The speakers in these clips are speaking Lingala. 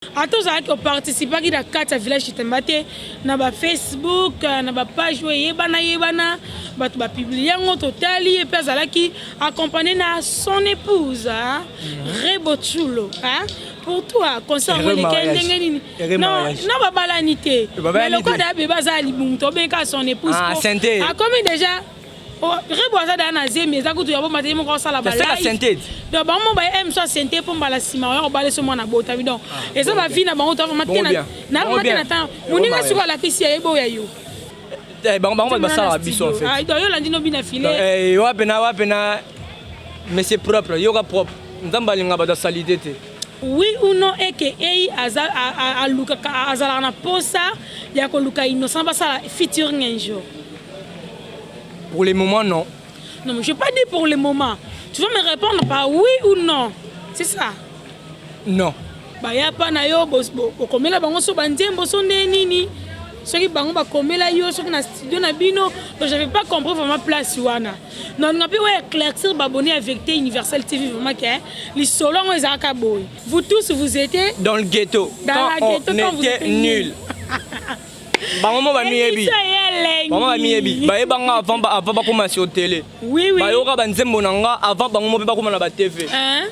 Ata ozalaki oparticipaki na kati ya village Chitemba te na ba Facebook na ba page oyo eyebana yebana bato ba publie yango totali ye mpe azalaki accompagné na son épouse hein? Rebo Tchulo hein? Pour toi concert yango eleki ndenge nini? Non non babalani te mais lokola da bebe aza libumu tobengi son épouse akomi déjà Oh, rebo aza da na zemi eza kutu ya bomba te ye moko asala ba live donc bango mo baye m so asente mpo mbala nsima oya kobala so mwana abotami donc ah, eza ba vie na bango to vraiment te na vraiment te na temps moninga sikoyo alakisi ya ye boya yo eh, bango bango bato basalaka biso en fait ah, donc yo olandi nobi na filet eh, wape na wape na monsieur propre yoka propre nzambe alinga bato ya salite te. Oui ou non eke eyi aza alukaka azalaka na posa ya koluka innocent basala featuring un jour. Pour le moment non. Non mais je pas dit pour le moment. Tu vas me répondre par oui ou non. C'est ça. Non. Baya pa na yo bokomela bango so banzembo so nde nini soki bango bakomela yo soki na studio na bino donc j'avais pas compris vraiment place wana nalinga mpe oyo éclaircir babone ya vérité universelle tv vraiment ke lisolo yango ezalaka boye vous tous vous étiez dans le ghetto dans quand la ghetto on quand vous était étiez nul bango mo bamiyebi bango bamiyebi bayeba nga avant avant bakoma sur télé oui, oui. Bayoka banzembo na nga avant bango mo mpe bakoma na ba TV hein?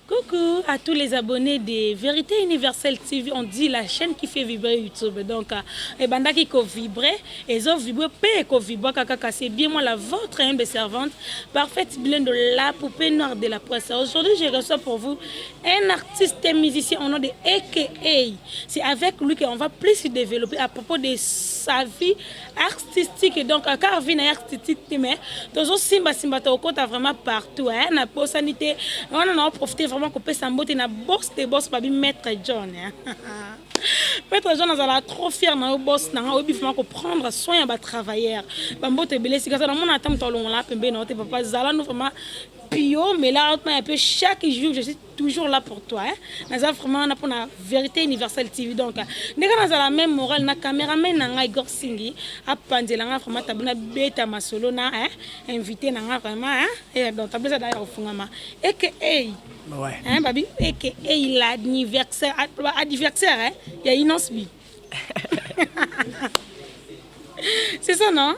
Coucou à tous les abonnés de Vérité Universelle TV, on dit la chaîne qui fait vibrer YouTube. Donc, et banda qui ko vibrer, et zo vibrer, pe ko vibrer kaka, c'est bien moi la vôtre humble servante, parfaite blinde de la poupée noire de la presse. Aujourd'hui, je reçois pour vous un artiste et musicien au nom de AKA. C'est avec lui qu'on va plus se développer à propos de sa vie artistique. Donc, car vie artistique, mais tozo simba simba tokota vraiment partout hein na posani te wana na profiter vraiment kopesa mbote na boss de boss babi maître John hein. Maître John azala trop fier na yo boss na nga oyebi vraiment ko prendre soin ya ba travailleurs ba mbote ebele sika na mona ata moto alongola pembeni na yo te papa zala no vraiment pio mais là un peu chaque jour je suis toujours là pour toi hein. Naza vraiment na pona vérité universelle TV donc ndeka nazala même morale na cameraman na ngai Igor Singi apanzela nga vraiment tabuna beta masolo na hein invité na nga vraiment hein et donc tabeza d'ailleurs ofungama et que hey ouais hein babi et que hey l'anniversaire anniversaire hein il y a Innoss'B c'est ça non?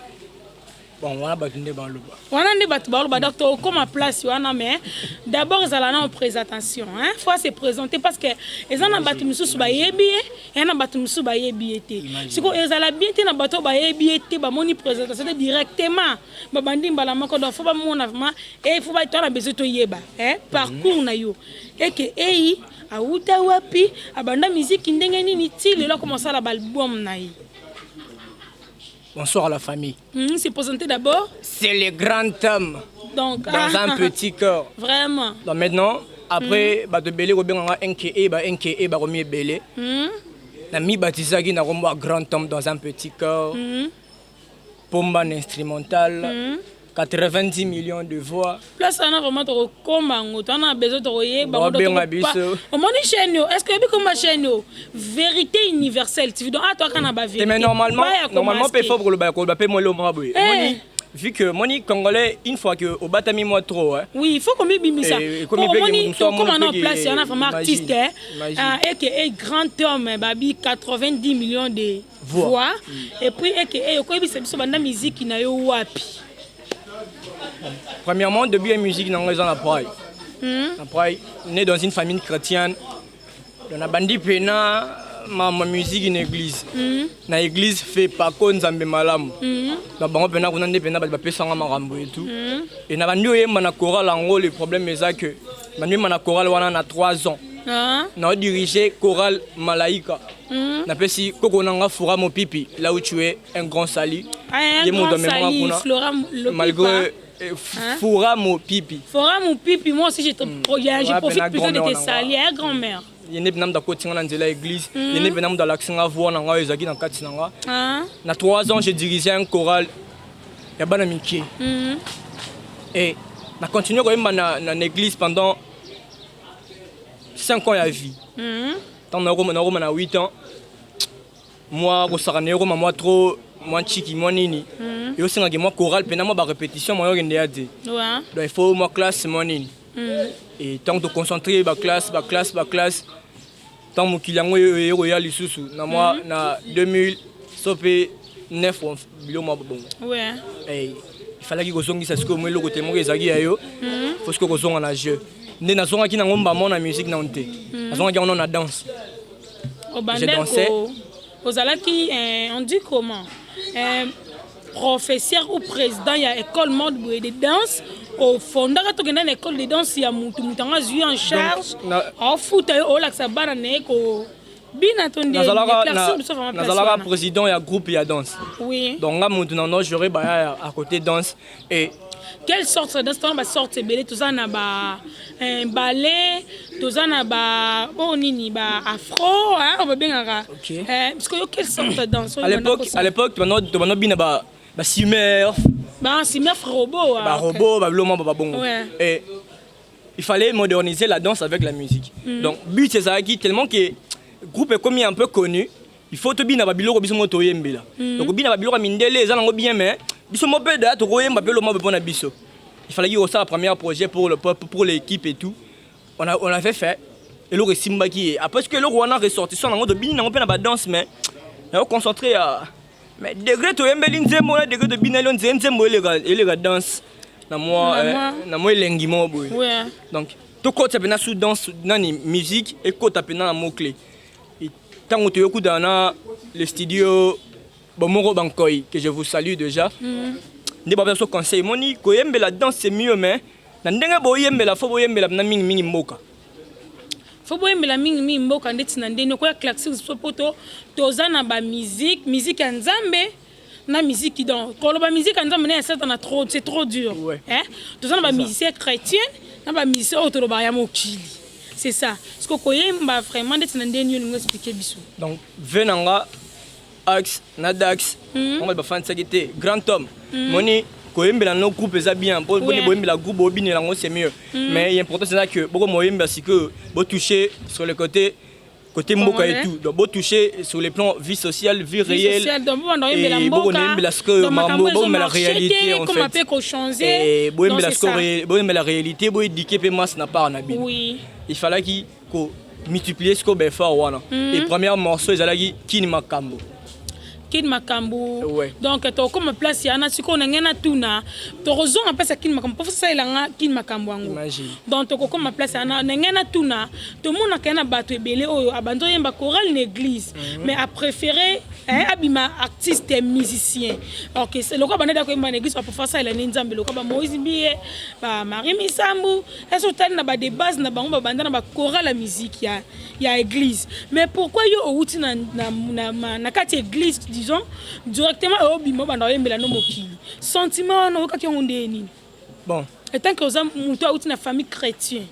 Bon, wana bato nde baloba. Wana nde bato baloba donc tokoma place wana mais d'abord ezala na présentation hein faut se présenter parce que eza na bato misusu bayebi ye ya na bato misusu bayebi ye te siko ezala bien te na bato bayebi ye te bamoni présentation te directement babandi mbala moko donc faut bamona vraiment et faut ba tona besoin toyeba hein parcours na yo et que ei awuta wapi abanda musique ndenge nini ti lelo akoma osala ba album na ye. Bonsoir à la famille. Mmh, c'est présenté d'abord. C'est le grand homme. Donc, dans un petit corps. Vraiment. Donc maintenant, après, bato ebele kobenganga NKE, ba NKE bakomi ebele. Na mi baptisaki na kombo ya grand homme dans un petit corps. Pomba na instrumental. 90 millions de voix. Place wana vraiment tokokoma yango toza na besoin tokoyeba yango, donc Babenga tokopa- biso. Omoni chaîne yo, est-ce que oyebi komba chaîne yo? Vérité universelle TV. Donc ah toaka na ba vérité. Mais normalement, Pas ya normalement komasquer. pe faut koloba koloba pe molo moko boye. Eh. Moni vu que moni congolais une fois que obatami moi trop hein. Oui, il faut qu'on mibimisa. Eh, Pour komi pe omoni, ke moto tokoma na amoni pe ke place wana vraiment imagine, artiste hein. imagine. Ah, et que et grand homme hein, babi 90 millions de Voix. voix. Et puis et que et okoyebisa biso banda musique na yo wapi? Premièrement, début ya musique na nga eza na Praille. Na Praille, né dans une famille chrétienne. Donc na bandi pena ma ma musique na église. Na église fait pako nzambe malamu. Na bango pena kuna nde pena bato bapesanga makambo et tout. Et na bandi oyemba na chorale yango, le problème eza que bandi oyemba na chorale wana na 3 ans. Na diriger chorale Malaika. Napesi koko nanga Flora Mopipi, là où tu es, un grand salut. Ah, un Ye moto grand amemaka salut, kuna. Flora Lopipa. Malgré Hein? Fura Mopipi. Fora Mopipi, moi aussi je Ouais, profite pena plutôt de grand-mère te na nga. saluer, hein, grand-mère. Ye nde mpena moto akotinga na nzela ya église, ye nde mpena moto alakisi nga voix na nga oyo ezalaki na kati na nga. Hein? Na 3 ans, j'ai dirigé un choral ya bana mike et na continue koyemba na église pendant 5 ans ya vie. Ntango nakoma na 8 ans, mwa kosaka na ekoma mwa trop, mwa ntiki, mwa nini, eyosengaki mwa choral mpena mwa barépétition mwa yokende ya te. Donc il faut mwa classe, mwa nini. Et ntango toconcentre baclasse, baclasse, baclasse, ntango mokili yango ekoya lisusu na mwa na 2000 so mpe 9, bilo mwa bongo. Eh, il fallaki kozongisa sikoyo mwa eloko te moko ezalaki ya yo. Faut sikoyo kozonga na jeu. Nde nazongaki nango mbamo na musique nano te, nazongaki yango nano na danse. Obandeko. J'ai dansé. Ozalaki, on dit comment, professeur ou président ya école mode boye de danse ofondaka? Tokenda na école de danse ya mutu, mutu yango azwi en charge, aofuta yo, olakisa bana na ye ko bina to nde? Nazalaka Éclaircir biso vraiment place nazalaka wana. président ya groupe ya danse. Donc nga mutu nano gérer baya à côté danse et Quelle sorte de danse? Tona basorte ebele, toza na ba ballet, toza na ba oyo nini, ba afro, hein, oyo babengaka. Parce que yo, quelle sorte de danse? À l'époque tobanda bina ba simmer. Ba simmer, robot, ah, ok. Barobot, babilo mwa babongo. Et il fallait moderniser la danse avec la musique. Donc but ezalaki, tellement que groupe ekomi un peu connu, il faut tobina babiloko biso mo toyembela. Donc bina babiloko ya mindele eza nango bien, mais biso mo mpe daya tokoyemba mpe lo mwa mpona biso. Il fallait kosala premier projet pour le peuple, pour l'équipe et tout. On avait fait eloko esimbaki ye. Après ce que eloko wana ressortissant nango, tobini nango mpe na badanse, mais nayo concentré ya, mais degré toyembeli nzembo na degré tobineli nzembo, nzembo eleka danse na mwa Na na mwa elengi moko boye. Donc tokɔta mpena sous danse nani, musique ekɔta mpena na mot clé. Ntango toyokutana na le studio Bomoko Bankoi, que je vous salue déjà, nde bapesa biso conseil: moni koyembela danse, c'est mieux, mais na ndenge boyembela, faut boyembela mpena mingimingi mboka. Faut boyembela mingimingi mboka. Ndeti na ndeni okoya classique biso mpo toza na bamusique, musique ya Nzambe na musique, donc koloba musique ya Nzambe na ya Satana, trop c'est trop dur. Hein? Toza na bamusicien chrétien na bamusicien oyo tolobaka ya mokili, c'est ça. Parce que koyemba vraiment ndeti na ndeni yo olingo expliquer biso? Donc ve na nga axe na dax ngo bafandisaki te grand homme, moni koyembela no groupe eza bien mpo boni boyembela groupe, bobinela yango, c'est mieux, mais important c'est que boko moyembela sikoyo botoucher sur le côté mboka et Congolais. tout. Donc botoucher sur le plan vie sociale, vie Vie réelle. sociale, donc bobanda oyembela Et mboka, bokoyembela sikoyo donc makambo mambo, boyembela ezomarche réalité te, en koma fait. mpe kochange. Et boyembela Donc, c'est ça. sikoyo, boyembela réalité, boéduquer mpe masse na part na bino. Il fallaki ko multiplier sikoyo baeffort wana. Et premier morceau ezalaki Kini Makambo. Kini Makambo. Ouais. Donc tokóma place yana sikoyo na ngai natuna, tokozonga place ya Kini Makambo mpo sasalelanga Kini Makambo yango. Imagine. Donc tokokóma place yana na ngai natuna, tomonaka ye na bato ebele oyo abandi oyemba chorale na église, mais apréféré, hein, abima artiste musicien. Ok, lokola bandaki koyemba na église, bapréféré asalela nde Nzambe, lokola bamoïse Mbiye, bamarie Misambu. Ese otali na bade base na bango, babanda na bachorale ya musique ya église. Mais pourquoi yo owuti na kati ya église, disons directement oyobima, obanda oyembela no mokili? Sentiment wana oyokaki yango nde nini? Bon. Etant que oza moto awuti na famille chrétien.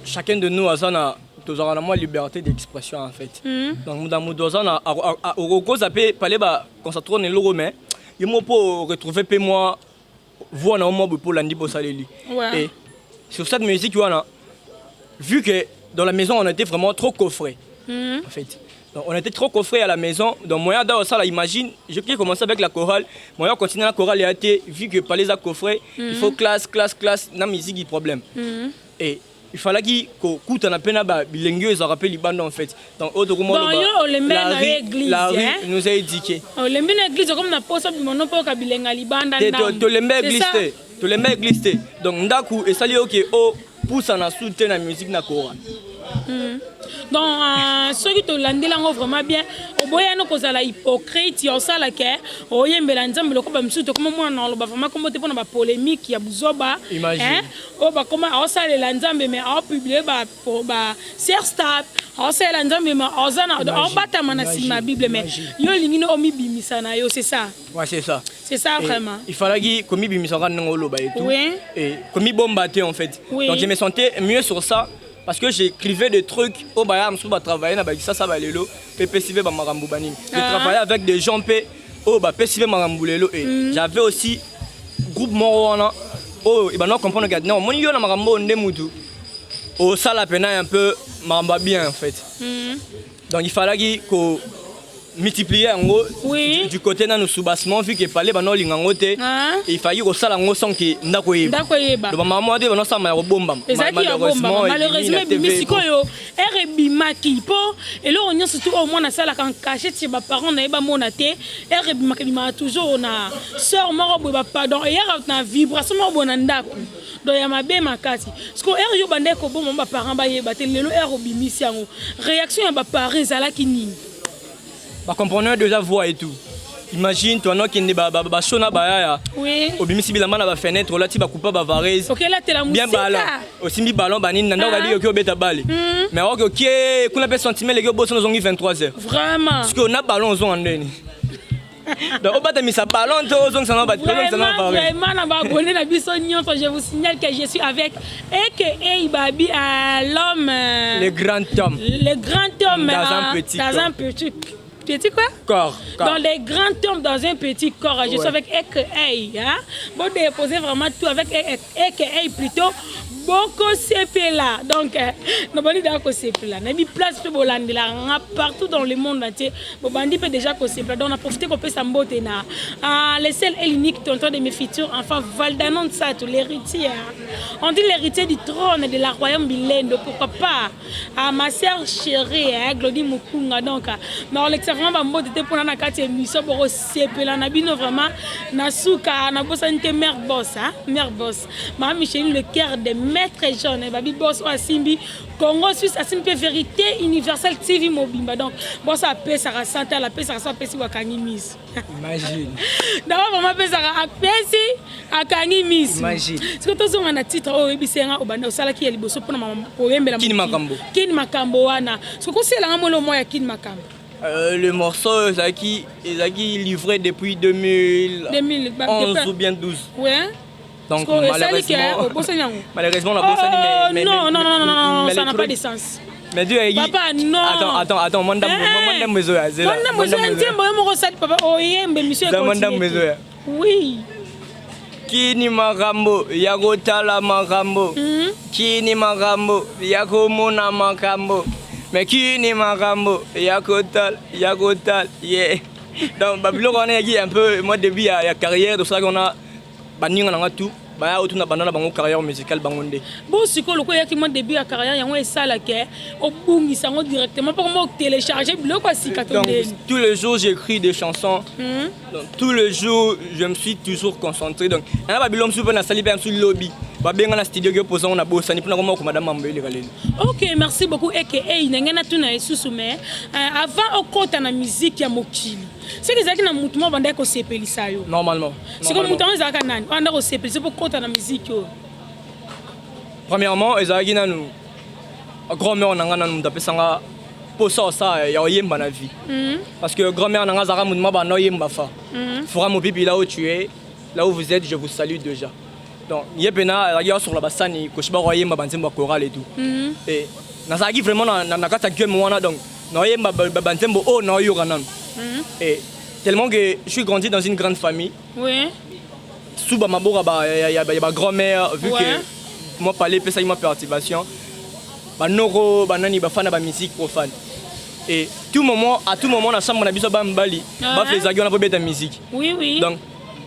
Chacun de nous aza na, tozalaka na mwa liberté d'expression en fait. Donc moto na moto aza na okokoza mpe pale baconcentre na eloko, mais yo mo mpo retrouver mpe mwa voix na yo mwa boye mpo olandi mpo osaleli. Et sur cette musique wana, vu que dans la maison on était vraiment trop coffré en fait, donc on était trop coffré à la maison, donc moyen da ça imagine, je peux commencer avec la chorale, moyen continuer la chorale ya te, vu que palais a coffré, il faut classe, classe, classe na musique, problème. Et il fallait kokutana mpe na bilenge oyo ezalaka mpe libanda en fait. Donc oyo Bon, yo olembe na église, la hein? rue nous a éduqué. Olembi na église, comme na poso bimono mpo oyoka bilenga libanda. Te. Ndambo. Tolembe C'est église ça? te, tolembe église te. Donc ndako esali oke opusana su te na musique na chorale. Donc soki tolandeli yango vraiment bien, oboyani kozala hypocrite ya osala ke oyembela Nzambe lokola bamisusu. Tokoma mwana na oloba vraiment kombo te mpona bapolémique ya buzoba. Imagine. Oyo bakoma aosalela Nzambe mais aopublier ba sextape, aosalela Nzambe mais aoza na aobatama na nsima ya Bible, mais yo olingi nde omibimisa na yo, c'est ça? Ouais, c'est ça. C'est ça. Et vraiment. Il fallait komibimisa ndenge oloba et tout. Et komibomba te en fait. Donc je me sentais mieux sur ça parce que j'écrivais des trucs oyo baya mosusu batravaille na bakisasa balelo mpe pesi mpe bamakambo banini. Je travaillais avec des gens mpe oyo bapesi mpe makambo lelo et j'avais aussi groupe moko wana oyo ebanda comprendre que non, omoni yo na makambo oyo nde mutu osala pena un peu makambo ya bien en fait. Donc il fallait ko multiplier yango du côté nanu soubassement, vu que pale bana olinga yango te. Il fallait kosala yango sans que ndako eyeba. Ndako eyeba. Donc bamama moko te banosala ya kobombama. Ezalaki ya bombama, malheureusement ebimi. Sikoyo ere ebimaki, mpo eloko nyonso tu oyo mwana asalaka en cachette, baparent na ye bamona te, ere ebimaka, ebimaka toujours na sœur moko boye, bapardon, eyaka na vibration moko boye na ndako, donc ya mabe makasi. Sikoyo ere yo bandaki koboma, baparent bayeba te, lelo ere obimisi yango, réaction ya baparent ezalaki nini? Bacomprendre déjà voix et tout. Imagine toi nokende basho na bayaya, obimisi bilamba na bafenêtre, olati bakupa bavarese. Okelatela bien ballon, mosika. Osimbi ballon banini na ndako, babi oki obeta bale, mais oki okie kuna mpe sentiment eleki, obosana, ozongi 23 heures. Parce que na ballon ozonga ndeni? Donc obatamisa ballon to ozongisa na ozongisa na Vraiment, varese. vraiment, na baabonné na biso nyonso, je vous signale que je suis avec aka Babi, à l'homme le grand homme. Le grand homme dans un petit dans corps. Un petit petit quoi? Corps, corps. Dans les grands hommes dans un petit corps. Je suis avec aka, hein. Bon, déposer vraiment tout avec aka plutôt boko sepela. Donc nabandi da kosepela, nayebi place mpe bolandela nga partout dans le monde entier, bobandi mpe déjà kosepela. Donc na profite kopesa mbote na le seul et l'unique tonton de mes futurs enfants, Valdanon Sato, l'héritier, hein. On dit l'héritier du trône de la royaume Bilendo, pourquoi pas à ma sœur chérie, hein, Glody Mukunga. Donc na olekisa vraiment bambote te mpona na kati ya émission bokosepela na bino vraiment na suka. Nabosani te mère boss, hein? Mère boss mama Micheline, le cœur de maître Jeune babi boss oyo asimbi Congo Suisse, asimbi mpe Vérité Universelle TV mobimba. Donc boss apesaka santal, apesaka so apesi bakangi miso. Imagine. D'abord vraiment apesaka, apesi akangi miso. Imagine. Sikoyo tozonga na titre oyo oyebisi yanga obanda osalaki ya liboso mpona koyembela Kini mokili. Makambo. Kini Makambo wana, soki oselanga mwele moko ya Kini Makambo. Le morceau ezalaki livré depuis 2011 2000, ou bien 12. Donc Parce que esali ke malheureusement obosani yango. Malheureusement la bosani, Oh, mais non, non, non, non, non, mais ça les n'a pas de sens. Mais Dieu Papa, non. Attends, attends, attends, moi ndambo, moi ndambo ezoya zela. Mwa ndambo ezoya, nzembo yo moko osali, papa, oyembe émission. Za ndambo ezoya. Oui. Kini makambo ya kotala makambo, kini makambo ya komona makambo, mais kini makambo ya kotala, ya kotala, yeah. Donc babiloko wana eyaki un peu moi début ya carrière. Tosalaki wana, baninga nanga tout baya otuna banda na bango carrière musicale bango nde. Bon, sikoyo lokola eyaki mwa début ya carrière, yango esalaka obungisa yango directement mpo koma otélécharge biloko ya sika to Donc ndeni? tous les jours j'écris des chansons. Donc tous les jours je me suis toujours concentré. Donc nana babilo mosusu mpe nasali mpe mosusu lobi babenga na studio ke oposa ngo na bosani mpona koma okoma mambo eleka lelo. Ok, merci beaucoup eke ei. Na ngai natuna lisusu, mais avant okɔta na musique ya mokili, soki ezalaki na motu moko bandaki kosepelisa yo? Normalement. Sikoyo motu yango ezalaka nani oyo andaki kosepelisa mpo okɔta na musique oyo? Premièrement ezalaki nanu grand-mère na nga, nanu moto apesanga mposa osala ya oyemba na vie, parce que grand-mère na nga azalaka motu ma banda oyemba fa Fora Mopipi. Là où tu es, là où vous êtes, je vous salue déjà. Donc ye mpena azalaki asokola basani koshi bako oyemba banzembo ya chorale et tout, et nazalaki vraiment na kati ya game wana. Donc naoyemba banzembo oyo naoyoka nanu, et tellement que je suis grandi dans une grande famille sous bamaboko ya ba grand-mère, vu que moi palais epesaki mwa perturbation, banoko banani bafana bamusique profane, et tout moment, à tout moment na chambre na biso bamibali bafe ezalaki wana mpo beta musique. Donc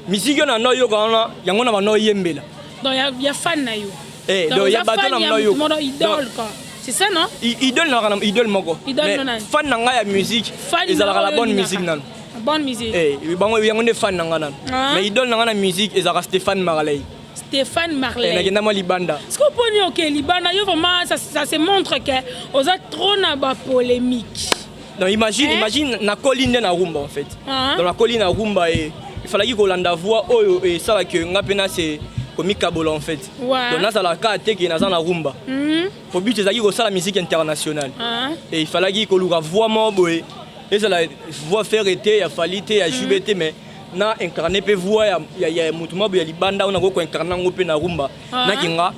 musique oyo na naoyoka wana, yango na bana oyembela. Donc ya fan na yo. Eh, donc ya bato na mona yoka. Idole quoi, c'est ça, non? Idole naka na idole moko. Idole mais fan na ngai ya musique ezalaka la bonne musique nanu. Bonne musique. Eh, bango yango nde fan na ngai nanu. Mais idole na ngai na musique ezalaka Stéphane Marley. Stéphane Marley. Nakenda mwa libanda. Siko mponi oke libanda yo, vraiment ça se montre que oza trop na bapolémique. Non, imagine. Hein? Imagine, nakoli nde na rumba en fait. Ah. Donc nakoli na rumba e il fallaki kolanda voix oyo esalaki nga mpe na se komikabola en fait. Donc nazalaka te ke naza na rumba, po but ezalaki kosala musique internationale. Et il fallaki koluka voix moko boye, ezala voix Ferre te, ya Fally te, ya JB te, mais na incarne mpe voix ya motu moko boye ya libanda oyo nakoki koincarne yango mpe na rumba. Nakinga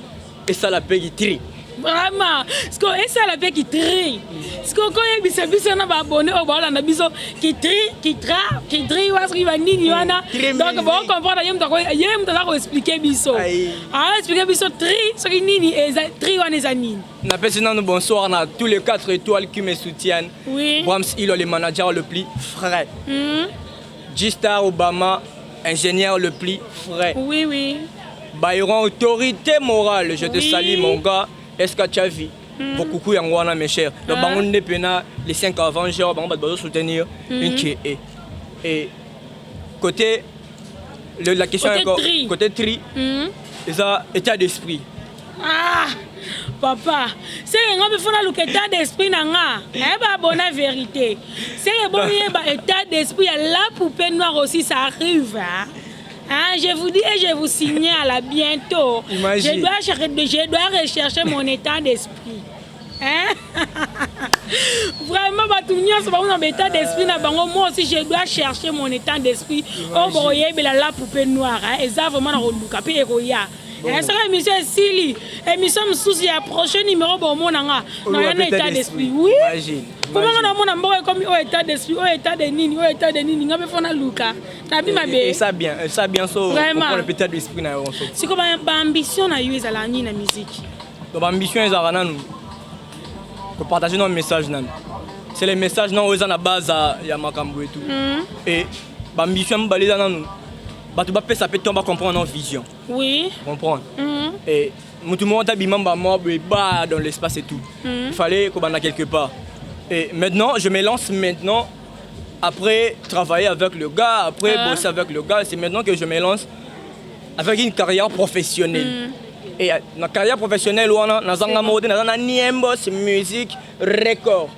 esala mpe kitri. Vraiment, siko esala mpe kitri. Siko koyebisa biso na baabonnés oyo baolanda biso, kitri, kitra, kitri wa soki banini wana. Tri. Donc Musique. bocomprendre ye, ye moto aza koexpliquer biso. Aïe. Aexpliquer biso tri soki nini, eza tri wana eza nini? Napesi nano bonsoir na tous les quatre étoiles qui me soutiennent. Brahms Ilo, le manager le plus frais. G-Star Obama, ingénieur le plus frais. Byron, autorité morale, je te salue mon gars. Eska Chavi. Beaucoup yango wana, mes chers. Donc bango nde pena les cinq avengeurs, bango bato bazo soutenir une et côté la question Côté encore tri. Côté tri, eza état d'esprit. Ah papa, seke nga mpe fona luka état d'esprit na nga, nayeba bona vérité. Seke boyeba état d'esprit ya la poupée noire aussi, ça arrive, hein? Hein, je vous dis et je vous signale à bientôt. Imagine. Je dois rechercher mon état d'esprit. Hein? Vraiment, bato nyonso bango na état d'esprit na bango. Moi aussi, je dois chercher mon état d'esprit. Oyo bokoyebela la poupée noire, hein? Eza vraiment na koluka mpe ekoya. Soki émission esili, émission mosusu ya prochain numéro, bomona nga naya na état d'esprit, oui. Imagine. Komanga namona mboka ekomi oyo état d'esprit, oyo état de nini, oyo état de nini, nga mpe fo naluka nabi mabe. Et ça bien, ça bien so Vraiment. comprendre état d'esprit na yo en fait. Siko baambition na yo ezala nini na musique? Donc ambition ezalaka nanu kopartage no message nanu, c'est le message na oyo eza na base ya makambo et tout. Et baambition ya mibale eza nanu bato bapesa mpe ntongo bacomprendre no vision. Comprendre. Et motu moko tabima mbama boye ba dans l'espace et tout. Il fallait kobanda quelque part et maintenant je me lance. Maintenant, après travailler avec le gars, après bosser avec le gars, c'est maintenant que je me lance avec une carrière professionnelle. Et na carrière professionnelle wana, nazanga moko te, naza na Niembos Music Record.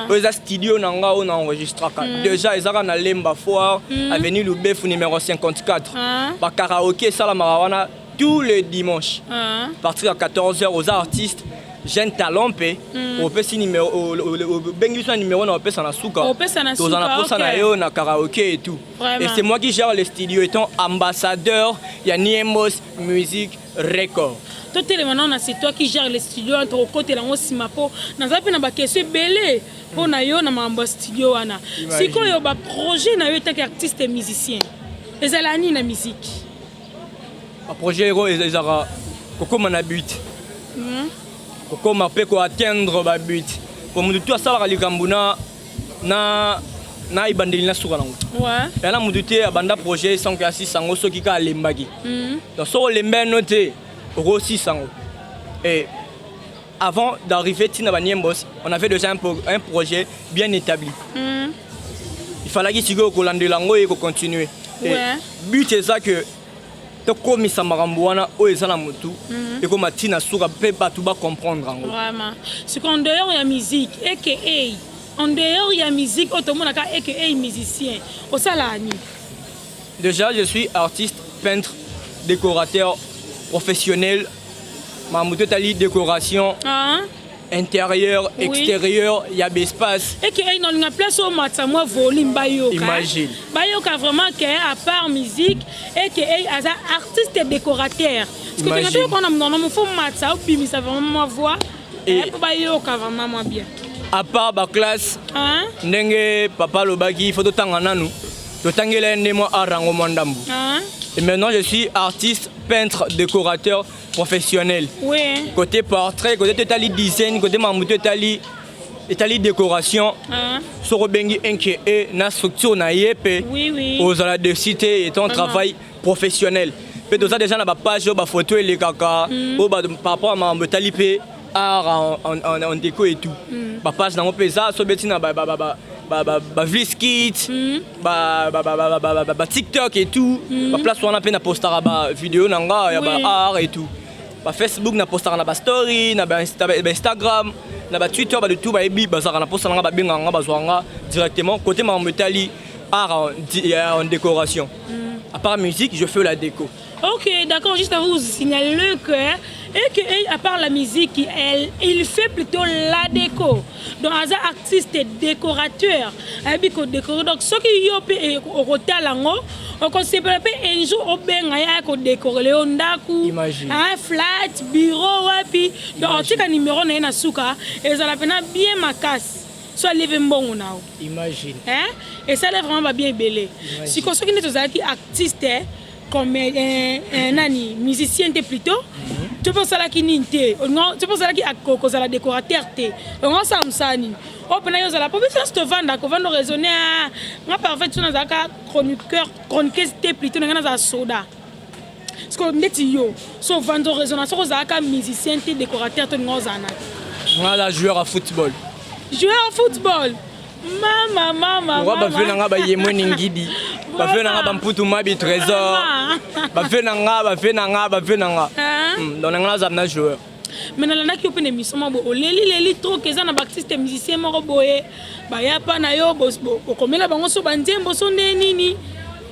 Oyo eza studio na nga oyo na enregistraka déjà, ezaka na Lemba Foire, avenue Lubefu numéro 54. Bakaraoke esalamaka wana tous les dimanches à partir ya 14h. Oza artiste, jeune talent, mpe opesi numéro, obengi biso na numéro na opesa na suka. Opesa na Toza na suka, posa na yo na karaoke et tout. Vraiment. Et c'est moi qui gère le studio étant ambassadeur ya Niembos Music Record. Totelema nano na c'est toi qui gère le studio wana. Tokokotela yango nsima mpo naza mpe na baquestion ebele mpo na yo na makambo ya studio wana. Imagine. Sikoyo baprojet na yo etaki artiste musicien ezala nini na musique? Baprojet eko ezalaka kokóma na but, kokóma mpe koatteindre babut, po motu tu asalaka likambo na ebandeli na suka nango. Ya na motu te abanda projet sans que asisa yango. Soki ka alembaki, donc soki olembeno te, okosisa yango. Et avant d'arriver ntina baniembos, on avait déjà un projet bien établi. Il fallaki sikoyo kolandela yango ye kocontinue. But eza que tokomisa makambo wana oyo eza na motu ekóma ntina suka mpe bato bacomprendre yango. Vraiment, sikoyo en dehors ya musique, aka en dehors ya musique oyo tomonaka, aka musicien, osalaka nini? Déjà, je suis artiste peintre décorateur professionnel. Makambo to etali décoration intérieur, extérieur, ya baespace. Eke nalinga place oyo matisa mwa volume, bayoka. Imagine. Bayoka vraiment ke à part musique, eke aza artiste décorateur. Imagine. Toyoka na monoko mo fo matisa, obimisa vraiment mwa voix Et mpo bayoka vraiment mwa bien. À part baclasse, Hein? ndenge papa alobaki fo totanga nanu, totangela ye nde mwa art yango mwa ndambu. Hein? Et maintenant, je suis artiste peintre décorateur professionnel. Côté portrait, côté totali design, côté makambo to etali etali décoration. Hein? Soki obengi nke e na structure na ye mpe, ozala dessus te étant travail professionnel. Mpe toza déjà na bapage oyo bafoto elekaka oyo par rapport à makambo etali mpe art en déco et tout. Bapage nango mpe eza so obeti na Ba Vliskit, ba TikTok et tout, baplace wana mpe napostaka bavideo na nga ya ba art et tout. Ba Facebook napostaka na bastory, na baInstagram, na baTwitter, bato tout bayebi, bazalaka na posta na nga, babengaka nga, bazwaka nga directement côté makambo etali art en décoration. À part musique, je fais la déco. Ok, d'accord, juste à vous signaler que, et que et à part la musique, il fait plutôt la déco. Donc, aza artiste décorateur, ayebi ko décorer. Donc, ce qui yo pe okotala ngo, okosepela pe un jour obenga ye aya kodécorer yo ndako, Imagine. un flat, bureau wapi. Donc, otika numéro na ye na suka, ezala pena bien makasi. So aleve mbongo na yo. Imagine. Hein? Esala vraiment babien ebele. Sikoyo soki nde tozalaki artiste comme nani, musicien te plutôt, to mpe osalaki nini te, to mpe ozalaki kozala décorateur te, ongo osala mosala nini oyo mpena yo ozala? Po biso nyonso tovandaka, ovanda oraisonne. Nga parfait, so nazalaka chroniqueur, chroniqueuse te plutôt, na ngai nazala soda. Parce que ndeti yo so ovanda oraisonne, soki ozalaka musicien te, décorateur te, olinga ozala na te? Nga la joueur à football. Joueur football, mama mama. Lokwa bave na nga bayemweni ngidi, bave na nga bamputu mabi trésor, bave na nga, bave na nga, bave na nga. Donc na nga nazala na joueur. Mais nalandaki yo mpe na émission moko boye, oleli leli trop ke eza na baartiste musicien moko boye baya mpa na yo, okomela bango so banzembo so nde nini,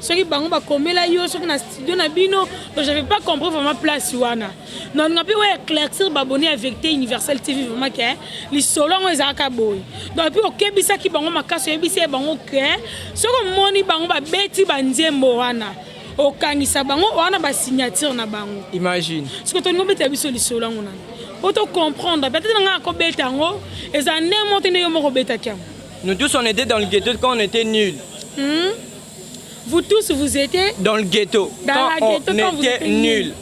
soki bango bakomela yo soki na studio na bino. Donc j'avais pas compris vraiment place wana. Nalinga mpe oyo éclaircir baabonné ya Vérité Universelle TV vraiment ke lisolo yango ezalaka boye. Donc et puis okebisaki bango makasi, oyebisi ye bango ke soki omoni bango babeti banzembo wana, okangisa bango wana, basignature na bango. Imagine. Soki tolingi obetela biso lisolo yango nani po tocomprendre, peut-être na ngai akobeta yango eza nde mo te nde yo moko obetaki yango. Nous tous, on était dans le ghetto quand on était nuls. Vous tous, vous étiez dans le ghetto. Dans quand la ghetto, on quand vous était étiez nuls.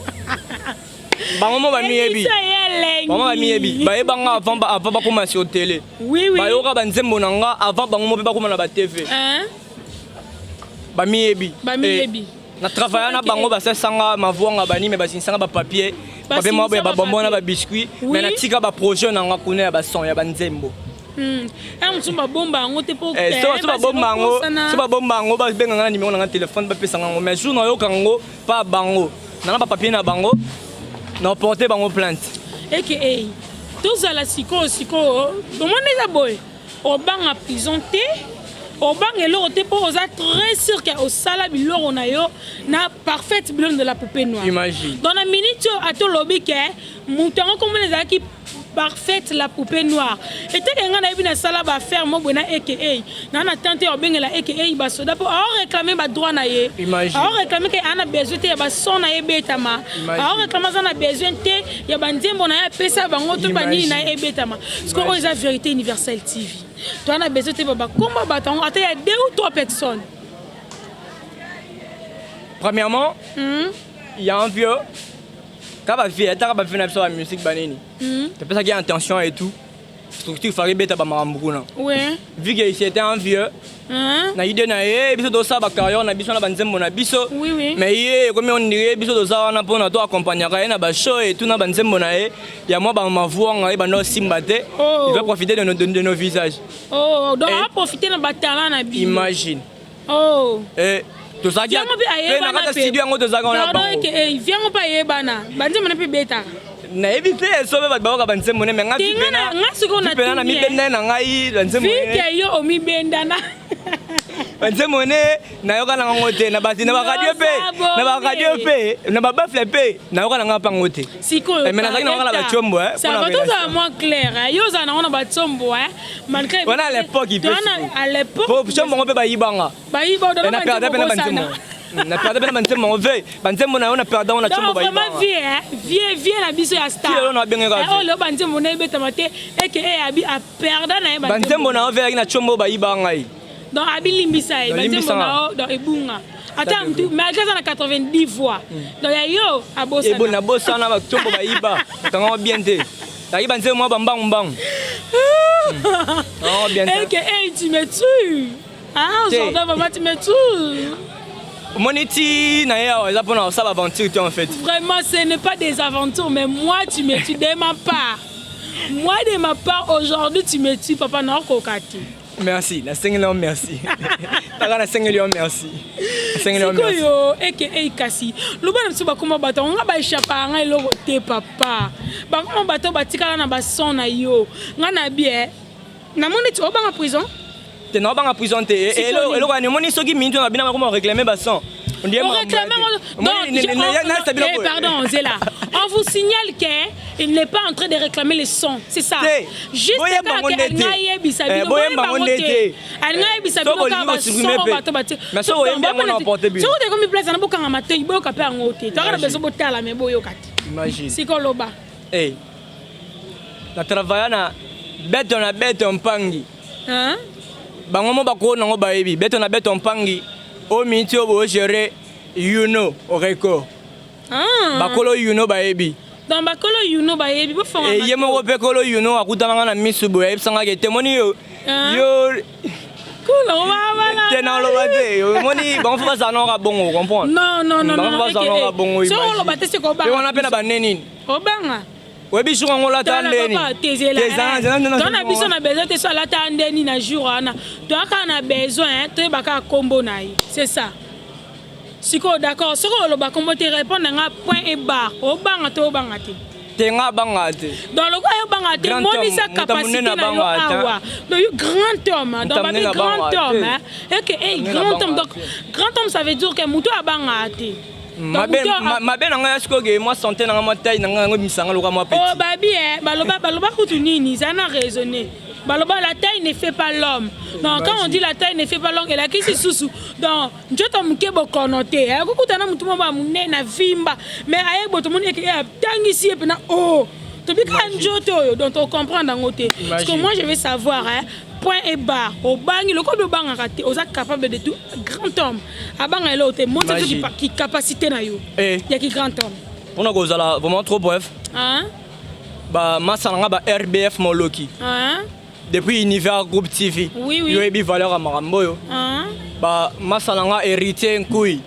Bango mo bamiyebi. Émission elengi. Bango bamiyebi, bayebanga avant bakóma sur télé. Oui. Bayoka banzembo na nga avant bango mo mpe bakóma na baTV. Hein? Bamiyebi. Bamiyebi. Eh, na travailla na bango, basesanga mavwanga bani, me basinisanga bapapier, papier moko boye, Basinisanga babonbon na bapapier. babiscuit. Mais natika baprojet na nga kuna ya bason ya banzembo. Un mosusu babomba yango te mpo Eh, so babomba yango, so babomba yango, babenganga na numéro na nga téléphone, bapesanga yango. Mais jour nayoka yango pa bango nanga bapapier na bango, na porte bango plainte. Eke tozala sikoyo sikoyo, omoni eza boye, obanga prison te, obanga eloko te, mpo oza très sûr ke osala biloko na yo na Parfaite Blonde de la poupée noire. Imagine. Donc na minute oyo, ata olobi ke moto yango komona ezalaki Parfaite la poupée noire, eteke ngai nayebi nasala baaffaire mo boye na eke naa na tante obengela eke basoda mpo aoréclame badroit na ye. Imagine. Aoréclame ke aa na besoin te ya bason na ye ebetama. Imagine. Aoréclame aza na besoin te ya banzembo na ye apesa bango to banini na ye ebetama. Parce que oyo eza Vérité Universelle TV, toa na besoin te bakomba bato yango, ata ya deux ou trois personnes. Premièrement, il y a un vieux ka bavieux, ataka bavieux na biso ba musique banini, topesaki intention et tout, structure fari beta bamakambo kuna. Vu que c'était un vieux, Hein? na idée na ye, biso tosala bacarrière na biso na banzembo na biso. Oui. Mais ye ekomi ondire biso toza wana mpona to accompagnaka ye na bashow et tout, na banzembo na ye ya mwa bamavwanga ye banda osimba te. Oh. Il va profiter de nos visages. Oh, donc aprofite na batalent na bino. Imagine. Oh. Eh, tozalaki Viango mpe na ayebana. kati ya studio yango, tozalaki wana bango. Viango mpe ayebana, banzembo na mpe betaka. Nayebi te so mpe bato bayoka banzembo ne, me nga Te, nga sikoyo pena na natuni, mibenda na ngai banzembo vu ne. ke yo omibendana. Banzembo ne nayoka na ngango te na basi na baradio mpe, na baradio mpe, na babaffle mpe nayoka na nga mpango te. Sikoyo Eh, mais nazalaki nango na batiombo, eh, ça mpona va, tozala relation. moins clair, eh. Yo ozala nango na batiombo, eh. Malgré Wana à l'époque, il peut Towana sikoyo. à l'époque. Po tiombo yango mpe bayibanga. Bayiba. Na perda mpe na banzembo, na perda mpe na banzembo yango ve banzembo na yo na perda ngo na tiombo. Donc vraiment bayibanga. vie, eh, vie na biso ya star. Ti lelo nabengeka Eh, vie. oyo lelo banzembo na ebetama te, eke e abi aperda na ye. Banzembo na yo ve yaki na tiombo, bayiba ngai. Donc abilimbisa ye. Donc, Banzembo limbisa na nga. yo donc ebunga ata mutu, malgré aza na 90 voix, donc ya yo ebo abosana. Nabosana, batiombo bayiba, bakangango bien te, yaki banzembo mwa bambangu mbangu, kangango bien te. Eke hey, tu me tues, ah. Te. Aujourd'hui vraiment tu me tues. Omoni ti na ye awa eza mpona kosala aventure te en fait. Vraiment, ce n'est pas des aventures, mais moi, tu me tues de ma part. Moi, de ma part, aujourd'hui, tu me tues, papa, nakoka te. Merci, nasengeli yo merci. Taka, nasengeli yo merci, nasengeli yo merci. Sikoyo eke ei, kasi loba na biso, bakoma bato yango nga baéchappaka nga eloko te. Papa, bakoma bato batikala na bason na yo. Nga na bie namoni ti obanga prison. Te, naobanga prison te. Eloko yani omoni, soki mingi na bino bakoma réclamer bason. Donc, pardon, Zela. On vous signale qu'il n'est pas en train de réclamer les sons. C'est ça. Juste ayebisa bino, alinga ayebisa bino kaka bason bato batie. Soki tekomi place ana, bokanga matoi, boyoka mpe yango te. Toyaka na besoin botala, me boyoka te. Sika oloba. Na travailla na beto na beto mpangi. Bango mo bakoo nango bayebi beto na beto mpangi. Oyo miniti oyo boogérer Yuno Record, bakolo Yuno bayebi. Donc bakolo Yuno bayebi. Bofonga. Ye moko mpe kolo Yuno akutananga na misu boye, ayebisangaka ete moni yo yo te, naloba te. Omoni, bango fo bazala nango bongo, comprendre? Non, non, non. Bango fo bazala nango bongo. Soki oloba te, siko obanga. Wana mpe na banenini. Obanga. Oyebi jour yango olata ndeni. To na biso na besoin te so alata ndeni na jour wana. Toyaka na besoin toyeba kaka nkombo na ye, c'est ça. Sikoyo, d'accord, soki oloba nkombo te, répondre nga point et barre. Obanga te, obanga te? Te, nga abanga te. Donc lokola yo obanga te, monisa capacité na yo awa. Donc yo grand homme, donc babi grand homme eke hey, grand homme. Donc grand homme, ça veut dire que moto abanga te. Mabe na ngai ya sikoyo ke mwa santé na ngai, mwa taille na ngai, yango ebimisanga loka mwa petit. Oh, babi e baloba, baloba kutu nini, eza na raisonner. Baloba la taille ne fait pas l'homme. Donc quand on dit la taille ne fait pas l'homme, elakisi susu donc nzoto moke bokono te. Akokuta na motu moko ya monene na vimba, mais aye boto, moni eke atangisi ye mpena o tobika nzoto oyo. Donc tocomprendre yango te, parce que moi je veux savoir, hein, point et barre. Obangi lokola obangaka te, oza capable de tout. Grand homme abanga eloko te. Monisa biso ki capacité na yo ya ki grand homme. Mpona kozala vraiment trop bref, bamasa na nga ba RBF Moloki depuis Univers Groupe TV, yo oyebi valeur ya makambo oyo. Bamasa na nga Héritier Nkui,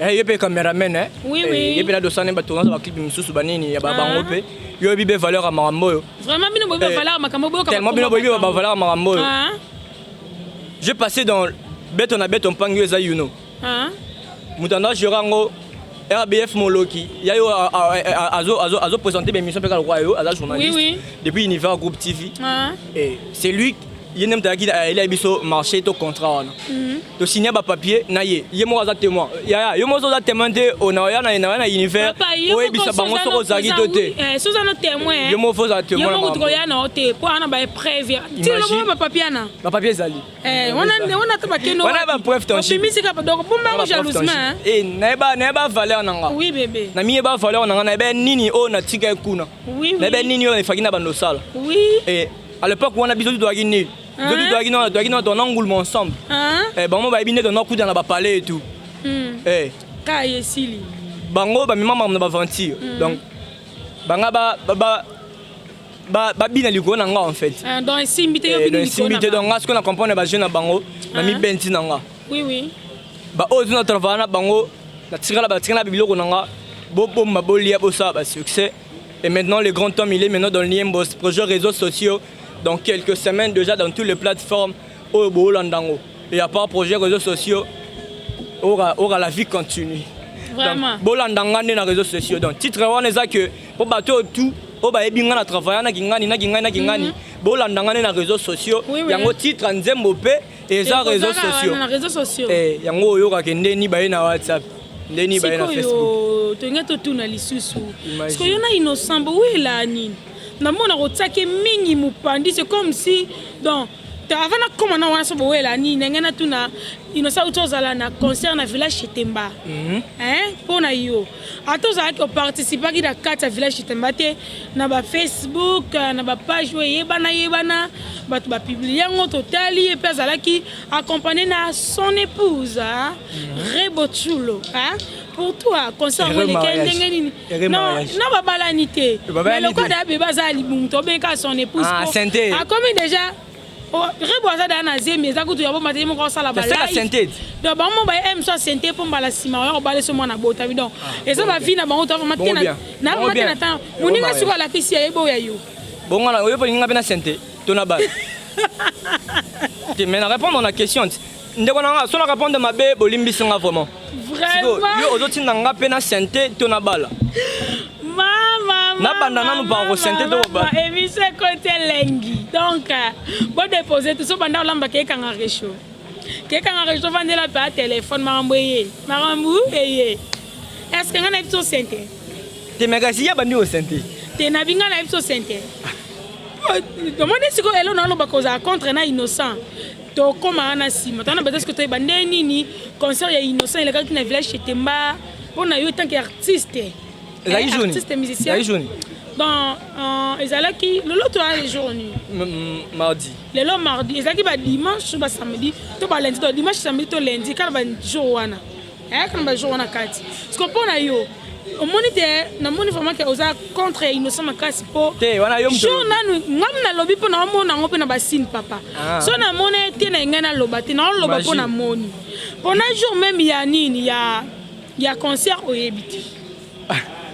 ye mpe cameraman, ye mpe na dosane batournage, baclip misusu banini ya babango mpe, yo oyebi mpe valeur ya makambo oyo. Vraiment, bino boyebi bavaleur ya makambo, boyoka. Tellement bino boyebi bavaleur ya makambo oyo. J'ai passé dans beto na beto mpangi oyo eza Yuno. Moto ando agérer yango, RBF Moloki ya yo, azoprésente baémission mpe kaka lokola yo, aza journaliste depuis Univers Groupe TV. Et c'est lui, ye nde moto ayaki ayeli biso marché to contrat wana. Tosigne bapapier na ye, ye moko aza témoin. Yaya, yo moko oza témoin te. Oya na univers, oyebisa bango soki ozalaki to te. Sozano témoin. Yo moko fo ozala témoin. Yo moko tokoya na yo te mpo wana baépreuve ti bapapier wana. Bapapier ezali. Wana to bakende. Wana bapreuve tangible. Obimisi kaka, donc bombango jalousement. Nayeba valeur na nga. Oui bébé. Namiyeba valeur na nga, nayeba nini oyo natika ye kuna, nayeba nini oyo efaki na bando osala. Et à l'époque wana, biso tu toyaki nini, biso tu toyaki nano, toyaki nano, tona nguluma ensemble. Bango bayebi nde tona kuta na bapalais et tout. Ka esili. Bango bamema makambo na baventure, donc banga babina likolo na nga en fait. Donc esimbi te, yo bini. Esimbi te. Donc nga sikoyo na comprendre bajeune na bango, na mibenti na nga. Baoyo tuna travaille na bango, natikala, batikala biloko na nga, bobomba, bolia, bosala basuccès. Et maintenant le grand homme, il est maintenant dans le Niembos, projet réseaux sociaux, dans quelques semaines déjà dans toutes les plateformes oyo boolanda yango. Et à part projet réseaux sociaux, aura la vie continue. Vraiment. Bolanda nga nde na réseaux sociaux. Donc titre wana eza que mpo bato oyo tout oyo bayebi nga na travaille na kingani, na kingani, na kingani, bolanda nga nde na réseaux sociaux. Yango titre ya nzembo mpe eza réseaux sociaux. Na réseaux sociaux. Yango oyokaka ndeni baye na WhatsApp, ndeni baye na Facebook. Sikoyo tolingi totuna lisusu, sikoyo yo na Innocent bowela nini? Namona kotiaki mingi mopandi, c'est comme si donc avant nakóma na wana, so bowela nini? Ndenge natuna, Innocent uti ozala na concert na village Chetemba, mpo na yo ata ozalaki, oparticipaki na kati ya village Chetemba te, na bafacebook, na bapage oyo eyebana yebana, bato bapublier yango, totali ye mpe azalaki accompagné na son épouse, hein? Rebo Tchulo, hein? Pour toi, concert yango eleki ndenge nini? Non, babalani te, mais lokola da bebe aza libumu, tobenga son épouse, akomi déjà. Rebo aza daa na zemi, eza kutu ya bomba te, ye moko asala balive. Donc bango mo baye m so asente mpo mbala nsima oya kobala so mwana botami. Donc eza bavie na bango, to vraiment te na vraiment te na ntango moninga sikoyo alakisi ya ye boya yo. Bongo oyo mpo linga mpe na sente to na bala. Te, mais na répondre na question ti, ndeko na nga, so na répondre mabe, bolimbisi nga vraiment. Vraiment. Yo ozotinda nga mpe na sente to na bala. Mama. Nabanda nanu par kosente to kobala. Émission ekoti elengi. Donc bodépose te, so banda olamba, kekanga réchaud, kekanga réchaud, vandela mpe a telefone. Makambo eye, makambo eye. Est ce que ngai nayebi so sente? Te, mais kasi ya bandi osente. Te, nabi ngai nayebi so sente. Omoni sikoyo, elo naloba kozala contre na Innocent, tokóma wana nsima. Twana bata sikoyo, toyeba nde nini concert ya Innocent elekaki na village Chetemba. Mpo na yo, tant que artiste, Ezalaki jour? Artiste musicien. Ezalaki jour? Bon, ezalaki lelo, toya jour nini? Mardi. Lelo mardi. Ezalaki badimanche to basamedi to balundi to dimanche, samedi to lundi, kaka bajour wana, ayaka na bajour wana kati. Parce que mpo na yo, omoni te, namoni vraiment ke oza contre ya Innocent makasi, mpo Te, wana yo moto jour nanu ngami nalobi, mpo naomona yango mpe na basine, papa. Ah. So namoni te na ngai, naloba te, naoloba mpo Imagine. namoni mpo na jour même ya nini ya concert, oyebi te.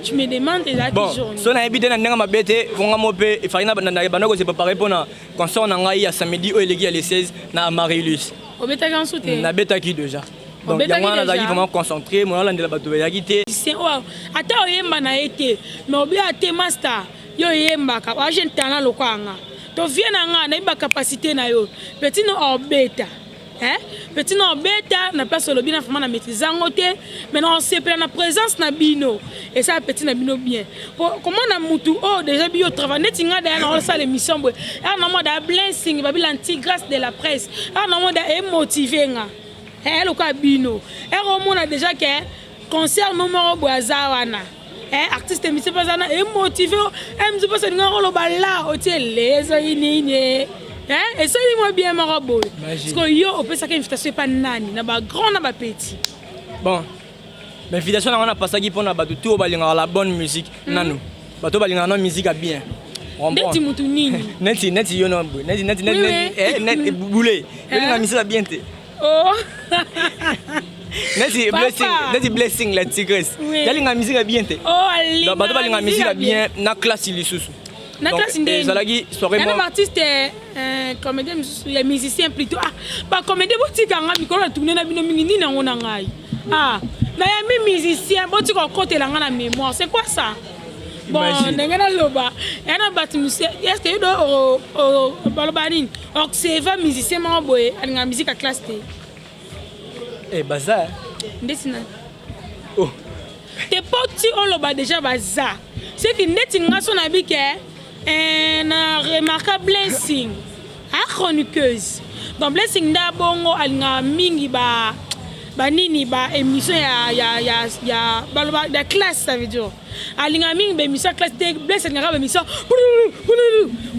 Tu me demandes ezalaki Bon, jour nini? So nayebi te na ndenge mabe te, vonga mo mpe efali banda kose préparer mpona concert na ngai ya samedi oyo eleki ya le 16 na Marilus. Obetaki yanso te? Nabetaki déjà. Donc Obetaki yango wana nazalaki déjà? vraiment concentré, mo nalandela bato bayaki te. Musicien oyo, ata oyemba na ye te, mais obi ate master, yo oyembaka, oa jeune talent lokola nga, to vie na nga, nayebi bacapacité na yo. Petit no obeta, hein? Petit no obeta na place, olobi na vraiment na maîtrise yango te, mais na osepela na présence na bino, esala petit na bino bien. Po comment na mutu oyo déjà biyo travail neti nga daya na osala émission boye, aa na mwa da blessing babi l'antigrâce de la presse, aa na mwa da emotive nga lokola bino ere omona déjà ke concert no moko boye aza wana, artiste musicien mpe aza na emotive mosu mpe alinga koloba la otie lezoki nini, esali mwa bien moko boye. Imagine. Parce que yo opesaka invitation epa nani, na bagrand na bapetit? Bon, bainvitation nango napasaki mpona bato tu oyo balingaka la bonne musique nanu, bato oyo balingaka na musique ya bien. Ndeti mutu nini? Neti yo na boye, neti neti bule, yolinga musique ya bien te. Oh. Neti Papa. Blessing, neti Blessing la Tigresse. Yalinga musique ya bien te. Oh, alinga Donc, bato balinga musique musique ya ya bien na classe lisusu. Na Donc, classe ndeni? Ezalaki soirée Yana moko. baartiste, comédien mosusu ya musicien plutôt. Ah, bacomédien, botika nga mikolo na tourne na bino mingi. Nini yango na ngai? Ah, nayambi musicien, botika kokotela nga na mémoire. C'est quoi ça? Bon. Imagine. Ndenge naloba, ya na bato mosusu, est ce que yo do baloba nini, observa musicien moko boye alingaka musique ya classe te? Eh, baza. Ndeti na Oh. Te, po ti oloba déjà baza, seki ndeti nga so nayebi ke na remarka Blessing a chroniqueuse. Donc Blessing nde abongo alingaka mingi ba banini, ba émission ya baloba ya classe. Ça veut dire alingaka mingi ba émission ya classe te. Blessing alingaka ba émission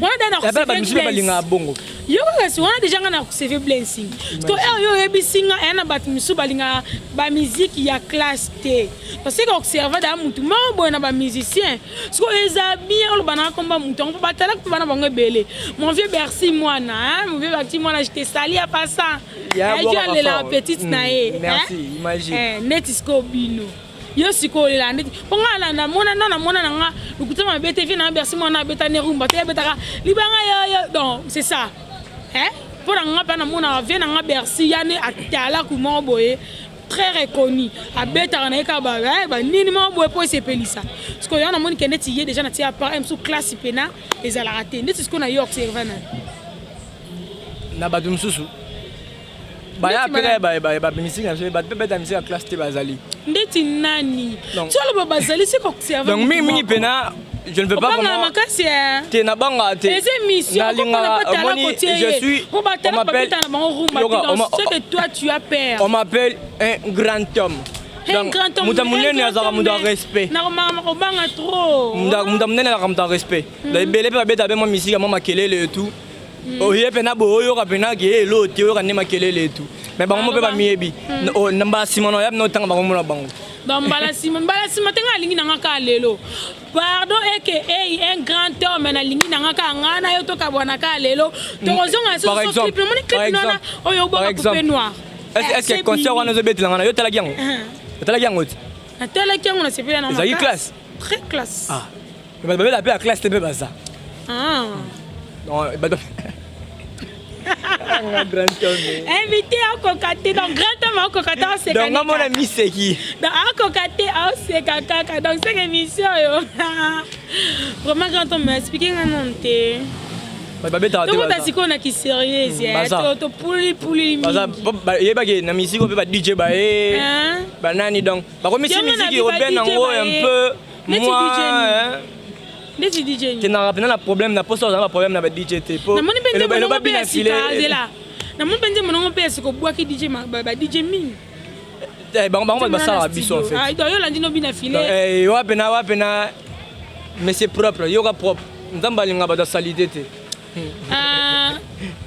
wana da na Ya bana bamisusu mpe balingaka bongo. Yo kaka si wana déjà nga na observe Blessing, parce que oyo yo oyebisi nga, eya na bato mosusu balingaka bamusique ya classe te, parce que observe daa mutu moko boye na bamusicien. Siko eza bien oloba na komba mutu yango, mpo batalaka mpe bana bango ebele. Mon vieux Bercy mwana, hein? Mon vieux Bercy mwana, je te sali ya passant. Ya jo bwaka alelaka fort. petite na ye. Merci, hein? imagine. Neti sikoyo bino, yo sikoyo olela ndeti mpo nga namona na namona na nga lokuta mabe te. Vie na Bercy mwana abeta ne rumba te, abetaka libanga yoyo. Donc c'est ça, hein? Mpo na nga mpe namonaka vie na nga Bercy yani atalaku moko boye très reconnu, abetaka na ye kaka banini moko boye mpo esepelisa. Sikoyo ya namoni ke ndeti ye déjà na tia part mosusu classe mpena ezalaka te. Ndeti sikoyo na yo observe na Na bato mosusu baya Ndeti mpe bamusike na biso, bato mpe beta musique ya classe te, bazali. Ndeti nani? Ti oloba bazali, se koobserve. Donc mingimingi mpena, je ne veux pas obangana vraiment makasi, eh. Te, nabanga te. Eza émission. Nalingaka, omoni, je suis po on batala m'appelle babeta na bango rumba Yoka, te. Donc ce que toi tu as peur. On m'appelle un grand homme. Un Donc, grand homme. moto ya monene azalaka moto ya respect. Nakomaka kobanga trop. Moto ya monene azalaka moto ya respect. Donc ebele mpe babeta mpe mwa musique ya mwa makelele et tout, oye mpena boye, oyoka mpena ke elo te, oyoka nde makelele et tout, mais bango mo mpe Aloba. bamiyebi. Na mbala nsima na oya mpena otanga bango mona bango. Donc mbala nsima te, nga alingi nanga kaka lelo. Pardon, eke ei un grand homme, nalingi nanga kaka nga na yo tokabwana kaka lelo, tokozonga. Par exemple, Clip namoni, par clip wana exemple, oyo par obwaka exemple, poupée noire. Est-ce que concert wana ozobetelanga na yo, otalaki yango? Otalaki yango te? Natalaki yango, nasepela na Ezalaki makasi. Classe? Très classe. Ah, mais bato babeta mpe ya classe te mpe baza. Ah. Non, bato Anga grand homme. Invité akoka te, donc grand homme akoka te, aoseka. Donc nga mona miseki. Donc akoka te, aoseka kaka. Donc seke émission oyo vraiment, grand homme, explique nga nanu te. Babetaka te. Tokota sikoyo na kisérieuse. Topulipuli. Yebaki na misiki mpe ba DJ baye, banani, donc bakomisi musique urbaine yango un peu moi. Ndeti DJ? Tenaka mpena na problème na posa, ozala na problème na ba DJ te. Po namoni mpe nzembo nango mpe ya sika, azela, namoni mpe nzembo nango mpe ya sika, obwaki DJ, ba DJ mingi. Bango bato basalaka biso en fait. Yo olandi no bina file. Wapena wapena, mais c'est propre, yoka propre. Nzambe alinga bato ya saleté te.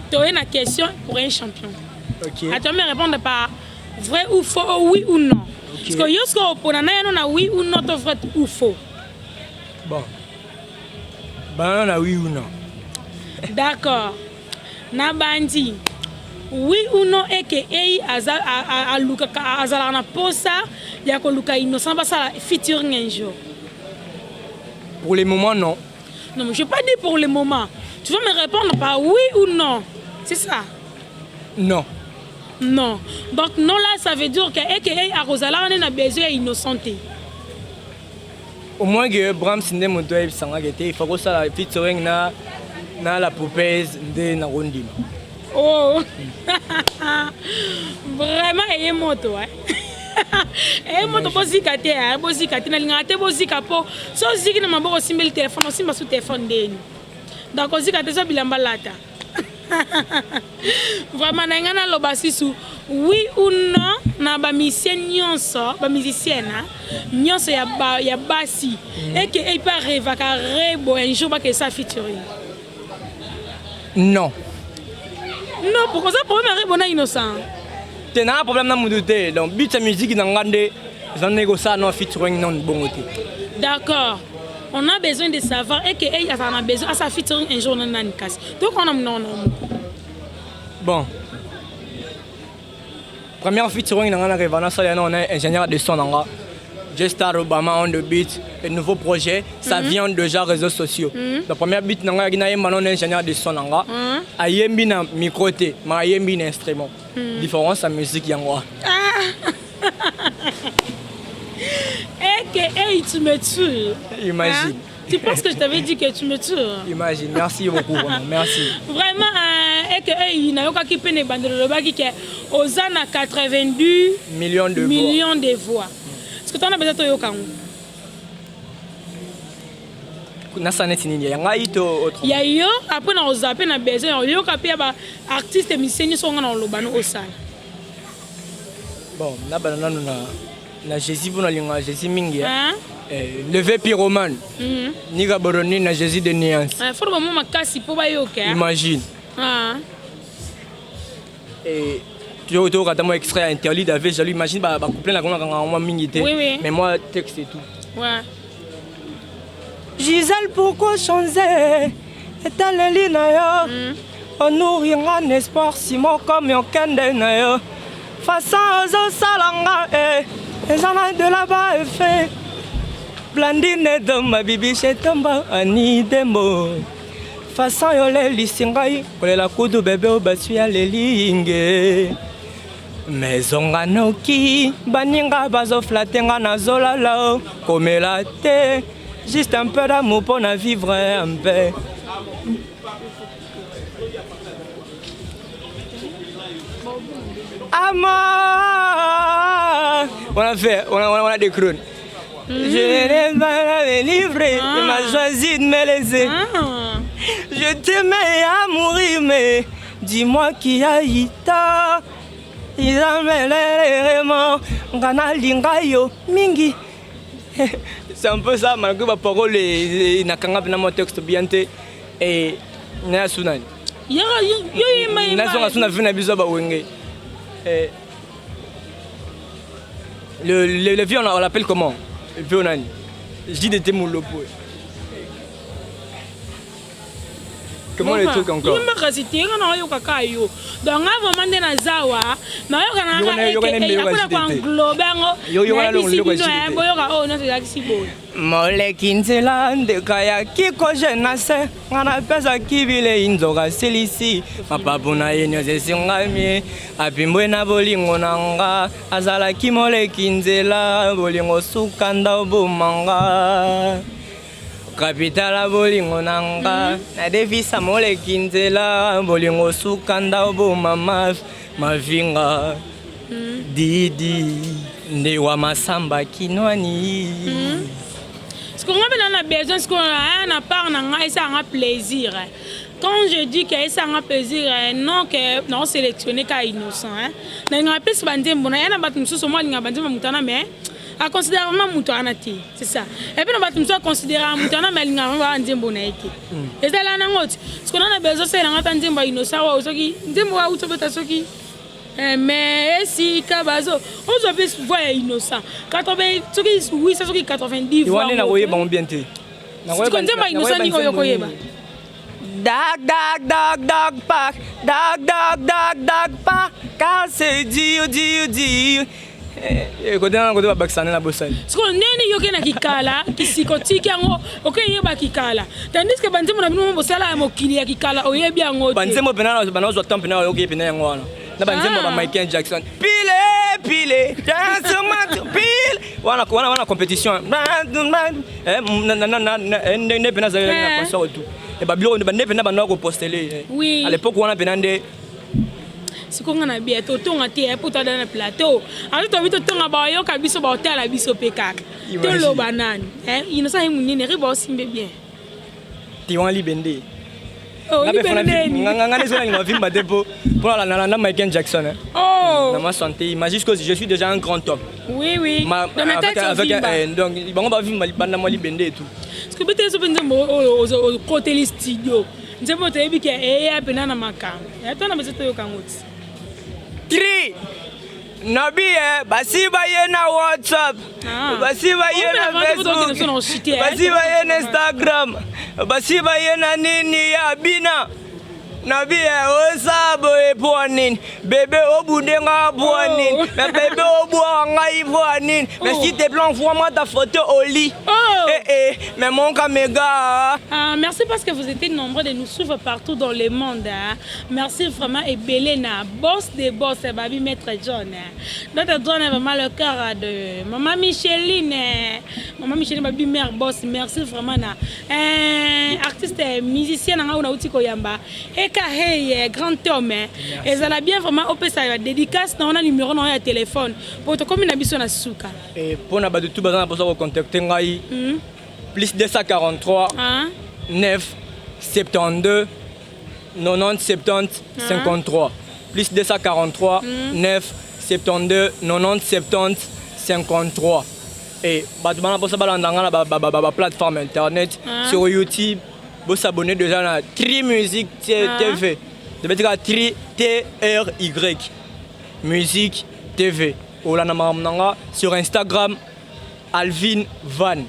Toye na question pour un champion. Ok. Attends, me répondre par vrai ou faux, ou oui ou non. Ok. Parce que yo sikoyo opona na yano na oui ou non to vrai ou faux. Bon, bana na oui ou non. D'accord, na bandi oui ou non. Eke ei alukaka, azalaka na posa ya koluka Innocent basala featuring un jour? Pour le moment, non. Non, mais je pas dit pour le moment. Tu vas me répondre par oui ou non, c'est ça. Non. Non. Donc non là, ça veut dire que eke ei akozalaka nde na besoin ya Innocent te? Au moins que Brams nde moto ayebisangaka te, il faut kosala featuring na la poupée nde nakondima. Oh, vraiment, eye moto, eye moto. Bozika te, bozika te, nalingaka te bozika, mpo so oziki na maboko, osimbeli telefone, osimba su telefone ndeni. Donc ozika te, so bilamba lata. Vraiment, na ngai naloba susu oui ou non na bamusicien nyonso, bamusicienne nyonso ya basi, eke epe arêvaka Rebo un jour bakesa featuring? Non. Non, pourquoi? Ça problème ya Rebo na Innocent? Te, naa problème na mutu te. Donc but ya musique na nga nde eza ndenge kosala no featuring non bongo te. D'accord, on a besoin de savoir eke ei azala na besoin asa featuring un jour na nani, kasi tokona monoko na moko. Bon, première featuring na nga na rêva nasala yana na ingénieur de son na nga J-Star Obama on the beat, un nouveau projet, ça vient déjà réseaux sociaux. La première beat na nga yaki nayemba nano ingénieur de son na nga. Ayembi na micro te, ma ayembi na instrument. Différence ya musique yango wana. Eke hey, tu me tues. Imagine. Hein? Tu penses que je t'avais dit que tu me tues? Imagine, merci beaucoup, vraiment, merci. Vraiment, eke hey, nayokaki mpe na ebandelo olobaki ke oza na 82 millions de voix. Millions de voix. Parce que twana mpenza toyoka yango. Nasala neti nini, ya ngai to autre? Ya yo. Après na kozala mpe na besoin ya koyoka mpe ya baartiste musicien nyonso nga na koloba no osala. Bon, nabana nanu na Jésus mpo nalinga Jésus mingi. Hein? Eh, leve pyromane nika boroni na Jésus de nuance. Ah, faut bamo makasi mpo bayoka. Imagine. Ah. Et toyoka mwa extrait ya interlude avec jaloux. Imagine, bacouplet na kongakanga mwa mingi te. Oui. Mais moi texte et tout. Gisèle, pourquoi changer etaleli na yo? Onourira na espoir simo comme okende na yo, façon ozosala nga e eza na de la ba effet. Blandine Doma, bibiche tomba ani dembo, façon yolelisi ngai kolela kudu bebe obasi ya lelinge mezonga noki, baninga bazoflatter nga, nazolala komela te, juste un peu d'amour mpo na vivre un peu. Ama on a fait, on a des crônes. Je n'ai pas me livrer, il m'a choisi de me laisser. Ah. Je t'aimais à mourir, mais dis-moi qui a eu tort. Nga nalinga yo mingi. C'est un peu ça, malgré ma parole, nakanga na mon texte bien te. Et na sunani. Yo yo yemba yemba. Nazonga suna vi na biso bawenge. Eh, le vieux, on l'appelle comment? Le vieux nani? JDT Moulopo. Comment le truc encore? Yemba kasi te, nga nayoka kaka yo. Donc nga vraiment nde naza wa, nayoka na nga eke akola ko englober yango. Nayebisi bino eh, boyoka oyo nyonso ezalakisi boye. Moleki nzela ndeka ya kiko jenase, nga napesaki bilei nzoka asilisi mapapu na ye nyonso esingami, apimbwe na bolingo na nga, azalaki moleki nzela, bolingo suka nda oboma nga. Capital ya bolingo na nga, nadefisa moleki nzela, bolingo suka nda oboma mavinga. Didi ndewa masamba kinwani. Sikoyo nga mpe na na besoin sikoyo na part na ngai esalanga plaisir. Quand je dis que esalanga plaisir, non que nao sélectionner ka Innocent, nalingaka mpesi banzembo na ya na bato mosusu. Mo alingaka banzembo ya moto wana, mais aconsidère vraiment moto wana te, c'est ça. Et puis na bato mosusu aconsidéraka moto wana, mais alingaka vraiment banzembo na ye te. Ezala nango ti sikoyo na na besoin osalelanga ata nzembo ya Innocent oyo, soki nzembo oyo auti obeta, soki mais esika bazo ozwa mpe voix ya Innocent 80, soki 800, soki 90. Wana nakoyeba ngo bien te. Siko nzembo ya Innocent ndenge oyo koyeba. Dag, dag, dag, dag, pak. Dag, dag, dag, dag, pak. Car c'est dur, dur, dur. Kote na kote babakisana na bosani. Sikoyo ndeni yoke na kikala kisika otiki yango, okeyeba kikala, tandis que banzembo na bino mo bosala ya mokili ya kikala, oyebi yango te. Banzembo mpena banazwa temps mpena oyoki mpena yango wana na banzembo ba Michael Jackson, pile pile pile wana wana wana, compétition nde mpena azalaki na concert tout, babiloko nde mpena bandaka kopostele à l'époque wana mpena nde. Sikoyo nga na bia totonga te po toada na plateau ata tobi totonga, bayoka biso, baotala biso mpe kaka. Toloba nani, Innocent ye monene ri baosimbe bien. Tiwan libende nga nde soki vimba te po mpo nalanda Michael Jackson na ma santé. Imagine que je suis déjà un grand homme. Oui. Avec, donc bango bavimba libanda mwa libende et tout. Parce que bete so mpe nzembo oyo okoteli studio, nzembo toyebi ke eya mpena na makambo tona biso toyoka yango ti. Tri nabi basi baye na WhatsApp, basi baye na Facebook, basi baye na Instagram, basi baye na nini ya bina nabi osa boye mpo nini bébé obundenga mpo nini, mais bébé obwaka ngai mpo nini, mais s'il te plaît, envoie-moi ta photo au lit. Eh eh, mais mon caméra. Ah, merci parce que vous êtes nombreux de nous suivre partout dans le monde, hein. Merci vraiment et Belena, boss des boss, Babi Maître John, hein. Notre John est vraiment le cœur de Maman Micheline, hein. Maman Micheline, Babi mère boss, merci vraiment. Na. Artiste, musicien, na nga uti koyamba. Eka hey, grand homme, hein. Et ça l'a bien vraiment opesa ya dédicace na on numéro na ya téléphone. Pour to komi na biso na suka. Et pour na bato tout baza na posa ko contacter ngai, plus 243 9 72 90 70 53, plus 243 9 72 90 70 53. Et bato bana mposa balanda nga na baplateforme internet, sur YouTube, bosabonner déjà na Tri Music TV, tobetika Tri T R Y Music TV. Olanda makambo na nga sur Instagram, Alvin Van,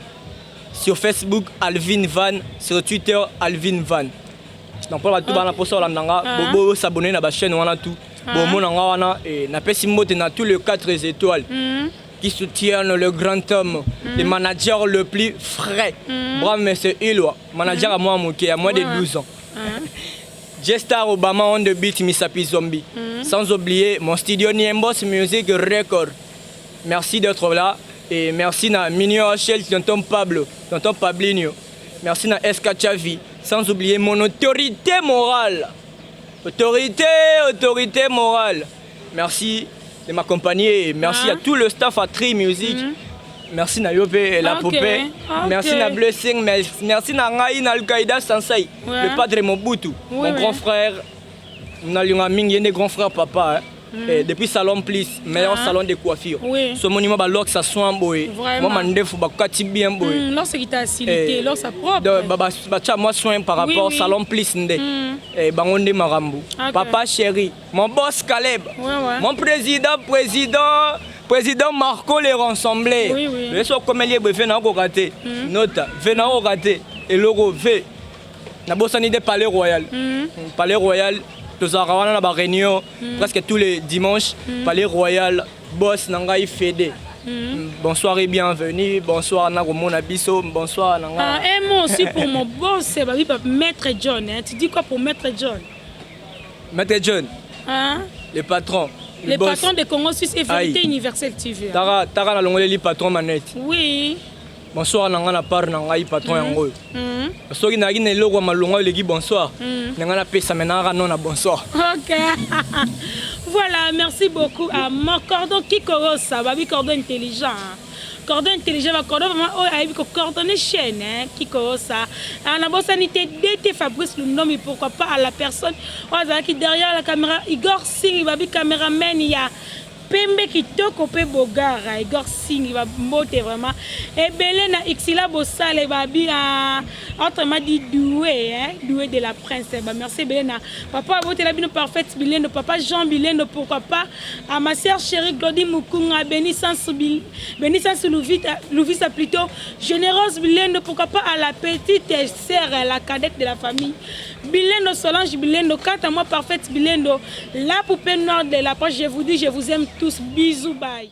sur Facebook, Alvin Van, sur Twitter, Alvin Van. Donc mpona bato bana mposa olanda nga, bosabonner na bachaîne wana tout, bomona nga wana. Napesi mbote na tous les 4 étoiles qui soutiennent le grand homme, le manager le plus frais. Bravo, monsieur Ilwa, manager à moi, à moins de 12 ans. J-Star Obama on the beat, Misapi Zombie. Sans oublier mon studio Niembos Music Record. Merci d'être là. Et merci na Minio Hachel, tonton Pablo, tonton Pablinho. Merci na SK Chavi. Sans oublier mon autorité morale. Autorité, autorité morale. Merci de m'accompagner. Merci à tout le staff à Tri Music. Merci na Yope, la poupée. Merci na Blessing. Merci na Ngai, na Al-Qaïda Sansai. Le padre Mobutu. Mon grand frère. Nalinga mingi, grand frère papa, hein. Et depuis Salon Plus, meilleur salon de coiffure. Ce monument, ba locks ça soin boy. Moi mandefu ba kati bien boy. Lorsque qui t'a facilité, lorsque ça propre. Ba ba ba moi soin par rapport Salon Plus nde. Et bango nde marambu. Papa chéri, mon boss Caleb. Mon président, président, président Marco les rassemblés. Oui. Le so comme lié ve na ko raté. Nota, ve na ko raté. Eloko ve. Nabosani de Palais Royal. Palais Royal, tozalaka wana na baréunion presque tous les dimanches. Palais Royal, boss na ngai Fede, bonsoir et bienvenue. Bonsoir nakomona biso, bonsoir na Ah, ngai. un mot aussi pour mon boss, babi, Maître John, hein. Tu dis quoi pour Maître John? Maître John, hein? Le patron, le Le boss. patron de Congo Suisse et Vérité Aïe. Universelle TV, hein. Tara tara, nalongoleli patron manette. Bonsoir na ngai na part na ngai, patron yango oyo. Soki nayaki na eloko ya malonga eleki bonsoir na ngai, napesa me nayaka no na bonsoir. Ok. Voilà, merci beaucoup à mon cordon Kikorosa, babi cordon intelligent, hein. Cordon intelligent, ba cordon vraiment oh ayebi ko coordonner chaîne, hein, Kikorosa. Ah, na bosani te DT Fabrice Lundomi, pourquoi pas à la personne oyo azalaki derrière la caméra, Igor Singh, babi caméraman ya pembe kitoko mpe bogara, Igor Sing, bambote vraiment ebele na Xila Bosale, babi autrement dit doué, hein, doué de la prince. Bamerci ebele na papa abotela bino Parfaite Bilendo, papa Jean Bilendo, pourquoi pas à ma sœur chérie Claudie Mukunga, Bénissance, Bénissance Louvita, Louvisa plutôt, Généreuse Bilendo, pourquoi pas à la petite sœur, la cadette de la famille Bilendo, Solange Bilendo. Quant à moi, Parfaite Bilendo, la poupée noire de la poche, je vous dis, je vous aime tous. Bisous, bye.